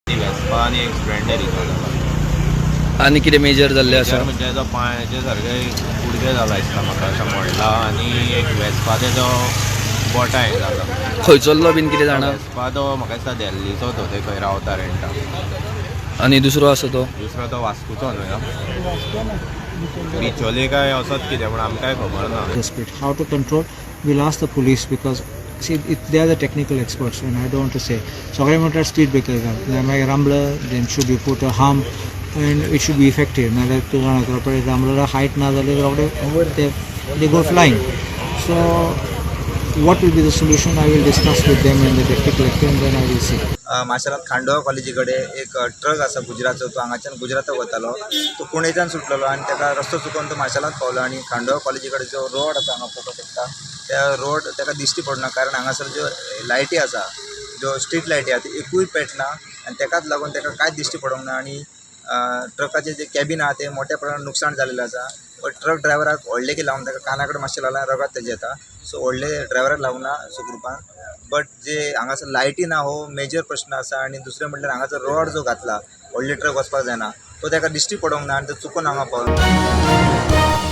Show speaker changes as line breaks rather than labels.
ती वेस्पा आनी एक स्प्लेंडर जाला.
आनी कितें मेजर जाल्लें आसा?
म्हणजे तो पांयाचे सारके कुडके जाला दिसता म्हाका, अशें मोडला आनी एक वेस्पा तेजो बोटा हें जाला.
खंयचोल्लो बीन कितें जाणा?
वेस्पा तो म्हाका दिसता दिल्लीचो, तो ते खंय रावता रेंटा.
आनी दुसरो आसा तो?
दुसरो तो वास्कोचो न्हय? बिचोले काय असोच कितें, पूण आमकांय खबर ना.
The speed, how to control, we'll ask the police because, see, they are the technical experts and I don't want to say. सगळे म्हणटात स्पीड ब्रेकर घाल, मागीर रामलं, then should you put a hump and it should be effective. नाजाल्यार तूं जाणा, रोखडे रामलरा height ना जाल्यार रोखडे ते they go flying. So what will be the solution, I will discuss with them and the deputy collector and then I will see.
माशेलांत Khandola कॉलेजी कडेन एक ट्रक आसा गुजरातचो. तो हांगाच्यान गुजराताक वतालो. तो कुंडयच्यान सुटलेलो आनी ताका रस्तो चुकोवन तो माशेलांत पावलो आनी खांडोळा कॉलेजी कडेन जो रोड आसा, हांगा पळोवपाक शकता, त्या रोड ताका दिश्टी पडना, कारण हांगासर ज्यो लायटी आसा, ज्यो स्ट्रीट लायटी आसा, ती एकूय पेटना आनी ताकाच लागून ताका कांयच दिश्टी पडोंक ना. आनी ट्रकाचें जें कॅबीन आहा तें मोठ्या प्रमाणात नुकसाण जालेलें आसा. बट ट्रक ड्रायव्हराक व्हडलें की लावन ताका काना कडेन मातशें लागलां, रगत तेजें येता. सो व्हडले ड्रायव्हराक लावना सुखरूपान. बट जे हांगासर लायटी ना हो मेजर प्रश्न आसा. आनी दुसरें म्हटल्यार हांगासर रोड जो घातला, व्हडले ट्रक वचपाक जायना, तो ताका दिश्टी पडोंक ना आनी तो चुकून हांगा पावलो.